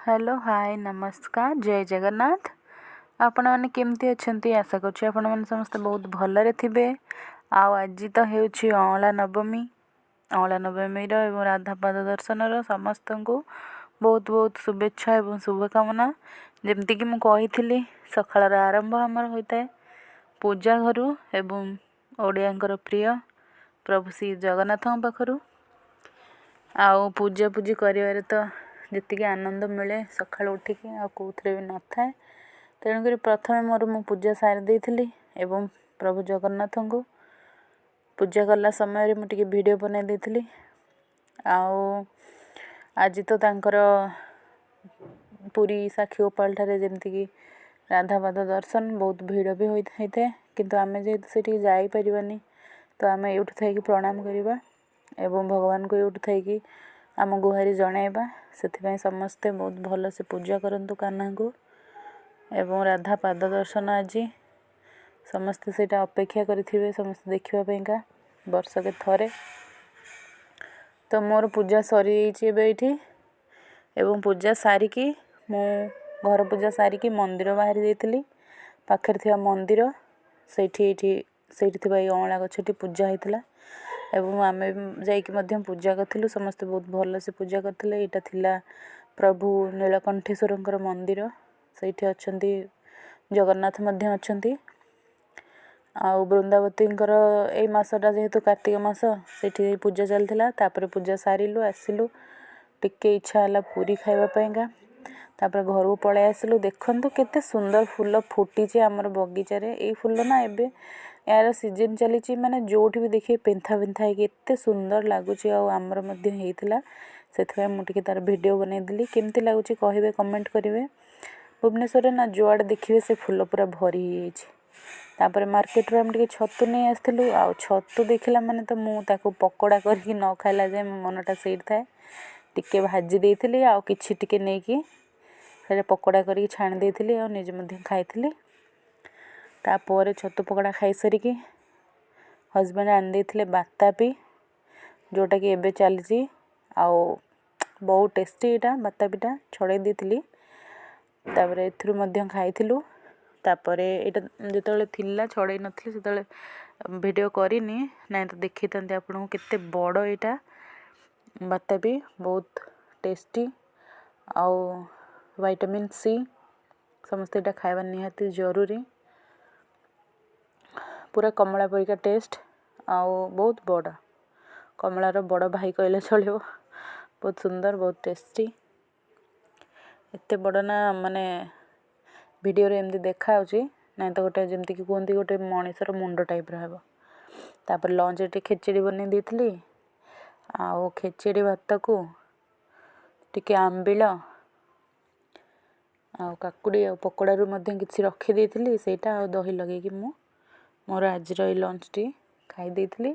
Hello, ହାଏ, ନମସ୍କାର, ଜୟ ଜଗନ୍ନାଥ। ଆପଣମାନେ କେମିତି ଅଛନ୍ତି? ଆଶା କରୁଛି ଆପଣମାନେ ସମସ୍ତେ ବହୁତ ଭଲରେ ଥିବେ। ଆଉ ଆଜି ତ ହେଉଛି ଅଁଳା ନବମୀ। ଅଁଳା ନବମୀର ଏବଂ ରାଧାପାଦ ଦର୍ଶନର ସମସ୍ତଙ୍କୁ ବହୁତ ବହୁତ ଶୁଭେଚ୍ଛା ଏବଂ ଶୁଭକାମନା। ଯେମିତିକି ମୁଁ କହିଥିଲି, ସକାଳର ଆରମ୍ଭ ଆମର ହୋଇଥାଏ ପୂଜା ଘରୁ ଏବଂ ଓଡ଼ିଆଙ୍କର ପ୍ରିୟ ପ୍ରଭୁ ଶ୍ରୀ ଜଗନ୍ନାଥଙ୍କ ପାଖରୁ। ଆଉ ପୂଜାପୂଜି କରିବାରେ ତ ଯେତିକି ଆନନ୍ଦ ମିଳେ ସକାଳୁ ଉଠିକି, ଆଉ କେଉଁଥିରେ ବି ନଥାଏ। ତେଣୁକରି ପ୍ରଥମେ ମୋର ମୁଁ ପୂଜା ସାରି ଦେଇଥିଲି ଏବଂ ପ୍ରଭୁ ଜଗନ୍ନାଥଙ୍କୁ ପୂଜା କଲା ସମୟରେ ମୁଁ ଟିକେ ଭିଡ଼ିଓ ବନାଇ ଦେଇଥିଲି। ଆଉ ଆଜି ତ ତାଙ୍କର ପୁରୀ ସାକ୍ଷୀଗୋପାଳ ଠାରେ ଯେମିତିକି ରାଧାପାଦ ଦର୍ଶନ ବହୁତ ଭିଡ଼ ବି ହୋଇଥାଏ, କିନ୍ତୁ ଆମେ ଯେହେତୁ ସେଠିକି ଯାଇପାରିବାନି, ତ ଆମେ ଏଇଠୁ ଥାଇକି ପ୍ରଣାମ କରିବା ଏବଂ ଭଗବାନଙ୍କୁ ଏଇଠୁ ଥାଇକି ଆମ ଗୁହାରି ଜଣାଇବା। ସେଥିପାଇଁ ସମସ୍ତେ ବହୁତ ଭଲସେ ପୂଜା କରନ୍ତୁ କାହ୍ନାଙ୍କୁ ଏବଂ ରାଧା ପାଦ ଦର୍ଶନ। ଆଜି ସମସ୍ତେ ସେଇଟା ଅପେକ୍ଷା କରିଥିବେ ସମସ୍ତେ ଦେଖିବା ପାଇଁକା ବର୍ଷକେ ଥରେ। ତ ମୋର ପୂଜା ସରିଯାଇଛି ଏବେ ଏଇଠି ଏବଂ ପୂଜା ସାରିକି ମୁଁ ଘର ପୂଜା ସାରିକି ମନ୍ଦିର ବାହାରି ଯାଇଥିଲି। ପାଖରେ ଥିବା ମନ୍ଦିର ସେଇଠି, ଏଇଠି ସେଇଠି ଥିବା ଏଇ ଅଁଳା ଗଛଟି ପୂଜା ହେଇଥିଲା ଏବଂ ଆମେ ଯାଇକି ମଧ୍ୟ ପୂଜା କରିଥିଲୁ। ସମସ୍ତେ ବହୁତ ଭଲସେ ପୂଜା କରିଥିଲେ। ଏଇଟା ଥିଲା ପ୍ରଭୁ ନୀଳକଣ୍ଠେଶ୍ୱରଙ୍କର ମନ୍ଦିର। ସେଇଠି ଅଛନ୍ତି ଜଗନ୍ନାଥ ମଧ୍ୟ ଅଛନ୍ତି ଆଉ ବୃନ୍ଦାବତୀଙ୍କର। ଏଇ ମାସଟା ଯେହେତୁ କାର୍ତ୍ତିକ ମାସ, ସେଇଠି ପୂଜା ଚାଲିଥିଲା। ତାପରେ ପୂଜା ସାରିଲୁ, ଆସିଲୁ, ଟିକେ ଇଚ୍ଛା ହେଲା ପୁରୀ ଖାଇବା ପାଇଁକା, ତାପରେ ଘରକୁ ପଳାଇ ଆସିଲୁ। ଦେଖନ୍ତୁ କେତେ ସୁନ୍ଦର ଫୁଲ ଫୁଟିଛି ଆମର ବଗିଚାରେ। ଏଇ ଫୁଲ ନା ଏବେ ଏହାର ସିଜନ୍ ଚାଲିଛି, ମାନେ ଯେଉଁଠି ବି ଦେଖିବେ ପେନ୍ଥା ପେନ୍ଥା ହେଇକି ଏତେ ସୁନ୍ଦର ଲାଗୁଛି। ଆଉ ଆମର ମଧ୍ୟ ହେଇଥିଲା, ସେଥିପାଇଁ ମୁଁ ଟିକେ ତା'ର ଭିଡ଼ିଓ ବନେଇଦେଲି। କେମିତି ଲାଗୁଛି କହିବେ, କମେଣ୍ଟ କରିବେ। ଭୁବନେଶ୍ୱରରେ ନା ଯୁଆଡ଼େ ଦେଖିବେ ସେ ଫୁଲ ପୁରା ଭରି ହେଇଯାଇଛି। ତାପରେ ମାର୍କେଟରୁ ଆମେ ଟିକେ ଛତୁ ନେଇ ଆସିଥିଲୁ। ଆଉ ଛତୁ ଦେଖିଲା ମାନେ ତ ମୁଁ ତାକୁ ପକୋଡ଼ା କରିକି ନ ଖାଇଲା ଯାଏ ମୋ ମନଟା ସେଇଠି ଥାଏ। ଟିକେ ଭାଜି ଦେଇଥିଲି ଆଉ କିଛି ଟିକେ ନେଇକି ସେଇଟା ପକୋଡ଼ା କରିକି ଛାଣି ଦେଇଥିଲି ଆଉ ନିଜେ ମଧ୍ୟ ଖାଇଥିଲି। ତାପରେ ଛତୁ ପକୋଡ଼ା ଖାଇସାରିକି ହଜବେଣ୍ଡ ଆଣିଦେଇଥିଲେ ବାତାପି, ଯେଉଁଟାକି ଏବେ ଚାଲିଛି ଆଉ ବହୁତ ଟେଷ୍ଟି ଏଇଟା। ବାତାପିଟା ଛଡ଼େଇ ଦେଇଥିଲି, ତାପରେ ଏଥିରୁ ମଧ୍ୟ ଖାଇଥିଲୁ। ତାପରେ ଏଇଟା ଯେତେବେଳେ ଥିଲା ଛଡ଼େଇ ନଥିଲି, ସେତେବେଳେ ଭିଡ଼ିଓ କରିନି, ନାଇଁ ତ ଦେଖେଇଥାନ୍ତି ଆପଣଙ୍କୁ କେତେ ବଡ଼ ଏଇଟା ବାତାପି। ବହୁତ ଟେଷ୍ଟି ଆଉ ଭାଇଟାମିନ୍ ସି। ସମସ୍ତେ ଏଇଟା ଖାଇବା ନିହାତି ଜରୁରୀ। ପୁରା କମଳା ପରିକା ଟେଷ୍ଟ ଆଉ ବହୁତ ବଡ଼, କମଳାର ବଡ଼ ଭାଇ କହିଲେ ଚଳିବ। ବହୁତ ସୁନ୍ଦର, ବହୁତ ଟେଷ୍ଟି। ଏତେ ବଡ଼ ନା ମାନେ ଭିଡ଼ିଓରେ ଏମିତି ଦେଖାହେଉଛି, ନାଇଁ ତ ଗୋଟେ ଯେମିତିକି କୁହନ୍ତି ଗୋଟେ ମଣିଷର ମୁଣ୍ଡ ଟାଇପ୍ର ହେବ। ତାପରେ ଲଞ୍ଚରେ ଟିକେ ଖେଚେଡ଼ି ବନେଇ ଦେଇଥିଲି। ଆଉ ଖେଚେଡ଼ି ଭାତକୁ ଟିକେ ଆମ୍ବିଳ ଆଉ କାକୁଡ଼ି ଆଉ ପକୋଡ଼ାରୁ ମଧ୍ୟ କିଛି ରଖିଦେଇଥିଲି, ସେଇଟା ଆଉ ଦହି ଲଗେଇକି ମୁଁ ମୋର ଆଜିର ଏଇ ଲଞ୍ଚଟି ଖାଇ ଦେଇଥିଲି।